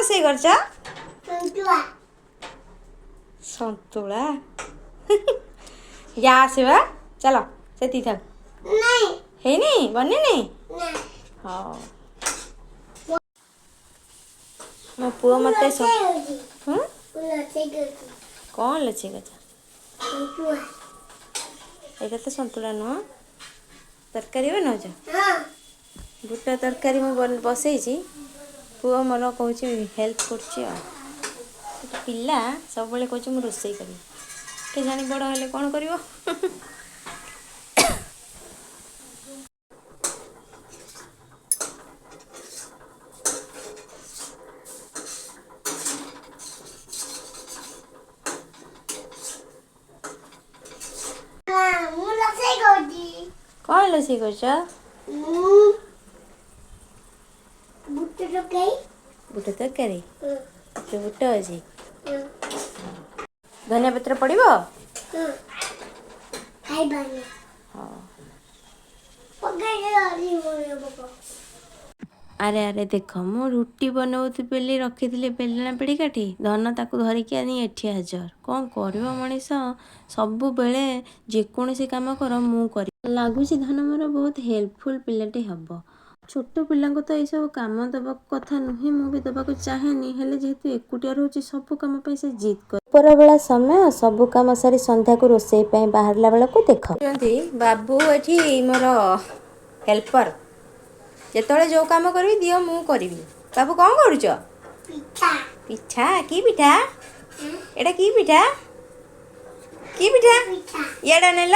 ରୋଷେଇ କରୁଛ? ସନ୍ତୁଳା। ସନ୍ତୁଳା ଗ୍ୟାସ୍ ବା। ଚାଲ, ସେତିକି ଥାଉ। ନାଇଁ। ହେଇନି, ବନିନି? ନା। ହଉ, ମୋ ପୁଅ ମତେ ରୋଷେଇ ହଉଛି। ହୁଁ। ମୁଁ ରୋଷେଇ କରୁଛି। କ'ଣ ଲୁଚେଇ କରୁଛ? ସନ୍ତୁଳା। ଏଇଟା ତ ସନ୍ତୁଳା ନୁହଁ, ତରକାରୀ ବନାଉଛ? ହଁ। ବୁଟ ତରକାରୀ ମୁଁ ବସେଇଛି। ପୁଅ ମୋର କହୁଛି, ହେଲ୍ପ କରୁଛି। ଆଉ ଗୋଟେ ପିଲା ସବୁବେଳେ କହୁଛି ମୁଁ ରୋଷେଇ କରିବି। କେଜାଣି ବଡ଼ ହେଲେ କ'ଣ କରିବ? ହଁ, ମୁଁ ରୋଷେଇ କରୁଛି। କ'ଣ ରୋଷେଇ କରୁଛ? ମୁଁ ବୁଟ ତରକାରୀ। ବୁଟ ତରକାରୀ? ହଁ। ବୁଟ ଅଛି? ହଁ। ଧନିଆ ପତ୍ର ପଡ଼ିବ? ହଁ, ଖାଇବାନି। ହଉ। ପକେଇ ପକ। ଆରେ ଆରେ, ଦେଖ, ମୁଁ ରୁଟି ବନଉଥିଲି ବୋଲି ରଖିଥିଲି ବେଲଣା ପିଡ଼ିକାଠି, ଧନ ତାକୁ ଧରିକି ଆଣି ଏଠି ହାଜର। କ'ଣ କରିବ ମଣିଷ? ସବୁବେଳେ ଯେକୌଣସି କାମ କର, ମୁଁ କରିବି। ଲାଗୁଛି ଧନ ମୋର ବହୁତ ହେଲ୍ପଫୁଲ୍ ପିଲାଟି ହେବ। ଛୋଟ ପିଲାଙ୍କୁ ତ ଏଇସବୁ କାମ ଦେବା କଥା ନୁହେଁ, ମୁଁ ବି ଦେବାକୁ ଚାହେଁନି। ହେଲେ ଯେହେତୁ ଏକୁଟିଆ ରହୁଛି, ସବୁ କାମ ପାଇଁ ସେ ଜିଦ୍ କରେ। ଉପରବେଳା ସମୟ, ସବୁ କାମ ସାରି ସନ୍ଧ୍ୟାକୁ ରୋଷେଇ ପାଇଁ ବାହାରିଲା ବେଳକୁ ଦେଖ ବାବୁ ଏଠି ମୋର ହେଲ୍ପର। ଯେତେବେଳେ ଯେଉଁ କାମ କରିବି, ଦିଅ ମୁଁ କରିବି। ବାବୁ, କ'ଣ କରୁଛ? ପିଠା। ପିଠା? କି ପିଠା ଏଇଟା? କି ପିଠା? କି ପିଠା? ପିଠା। ଇଆଡ଼େ ନେଲ,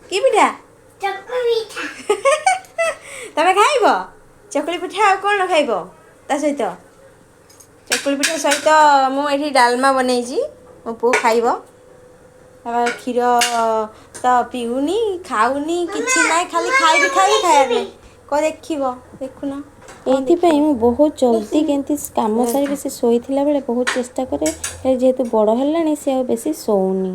କି ପିଠା? ଚକୁଳି ପିଠା। ତମେ ଖାଇବ ଚକୁଳି ପିଠା? ଆଉ କ'ଣ ଖାଇବ ତା ସହିତ? ଚକୁଳି ପିଠା ସହିତ ମୁଁ ଏଠି ଡାଲମା ବନେଇଛି, ମୋ ପୁଅ ଖାଇବ। ଆଉ କ୍ଷୀର ତ ପିଉନି, ଖାଉନି, କିଛି ନାହିଁ। ଖାଲି ଖାଇବି ଖାଇବି, ଖାଇବା ପାଇଁ କ'ଣ ଦେଖିବ? ଦେଖୁନ। ଏଇଥିପାଇଁ ମୁଁ ବହୁତ ଜଲ୍ଦି କେମିତି କାମ ସାରିକି ସେ ଶୋଇଥିଲା ବେଳେ ବହୁତ ଚେଷ୍ଟା କରେ। ହେଲେ ଯେହେତୁ ବଡ଼ ହେଲାଣି, ସେ ଆଉ ବେଶୀ ଶୋଉନି।